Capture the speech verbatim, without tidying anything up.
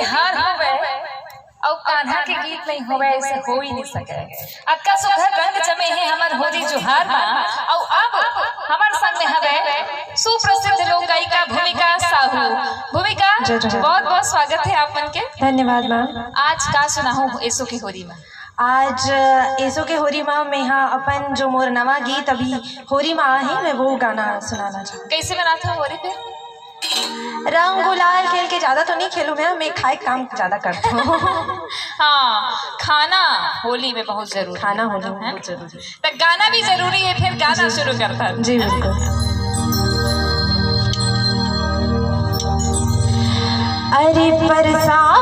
तिहार होवे अउ कान्हा के गीत नहीं होवे, ऐसे हो ही नहीं सके। अतका सुघर रंग जमे हे हमर होरी जोहार मा। अउ अब हमर संग में हवे सुप्रसिद्ध लोक गायिका भूमिका साहू। भूमिका, जय जोहार। बहुत बहुत स्वागत है आप मन के। धन्यवाद मैम। आज का सुनाहू एसो के होरी मा? आज एसो के होरी मा मैं हा अपन जो मोर नवा गीत अभी होरी मा आहे, मैं वो गाना सुनाना चाहूँ। कैसे बनाते हो होरी पे? रंग गुलाल खेल के ज्यादा तो नहीं खेलूं मैं, मैं खाए काम ज्यादा करता हूँ। हाँ, खाना होली में बहुत जरूरी खाना है। होली में है? बहुत जरूरी है। तो गाना भी जरूरी है, फिर गाना शुरू करता हूँ। जी बिल्कुल। अरे बरसात